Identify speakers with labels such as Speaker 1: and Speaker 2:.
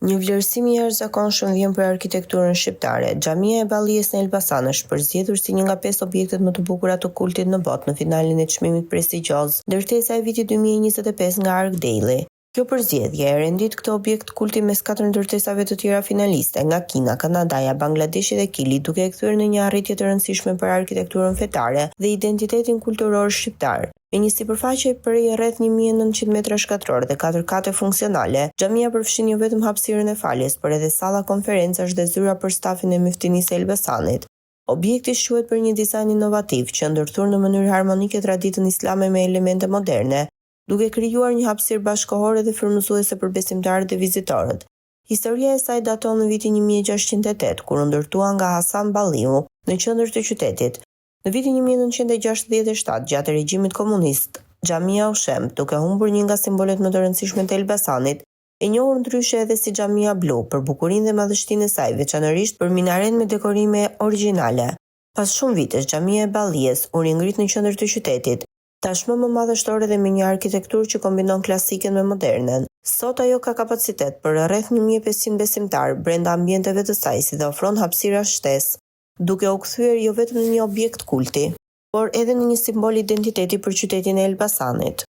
Speaker 1: Një vlerësim i jashtëzakonshëm vjen për arkitekturën shqiptare. Xhamia e Ballies në Elbasan është përzgjedhur si një nga pesë objektet më të bukura të kultit në botë në finalen e çmimit prestigjioz Ndërtesa e vitit 2025 nga ArchDaily. Kjo përzgjedhje e rendit këtë objekt kulti mes katër ndërtesave të tjera finaliste nga Kina, Kanadaja, Bangladeshi dhe Kili, duke e kthyer në një arritje të rëndësishme për arkitekturën fetare dhe identitetin kulturor shqiptar. Me një sipërfaqe prej rreth 1900 metrash katror dhe katër kate funksionale, xhamia përfshin jo vetëm hapësirën e faljes, por edhe salla konferencash dhe zyra për stafin e myftinisë së Elbasanit. Objekti shquhet për një dizajn inovativ që ndërthur në mënyrë harmonike traditën islame me elemente moderne, duke krijuar një hapësirë bashkëkohore dhe frymëzuese për besimtarët dhe vizitorët. Historia e saj daton në vitin 1608, kur u ndërtua nga Hasan Balliu në qendër të qytetit. Në vitin 1967, gjatë regjimit komunist, xhamia u shemb, duke humbur një nga simbolet më të rëndësishme të Elbasanit, e njohur ndryshe edhe si Xhamia Blu, për bukurinë dhe madhështinë e saj, veçanërisht për minaren me dekorime origjinale. Pas shumë vitesh, xhamia e Ballies u ringrit në qendër të qytetit, tashmë më madhështore dhe me një arkitekturë që kombinon klasiken me modernen. Sot ajo ka kapacitet për rreth 1500 besimtar brenda ambienteve të saj, si dhe ofron hapësira shtesë, duke u kthyer jo vetëm në një objekt kulti, por edhe në një simbol identiteti për qytetin e Elbasanit.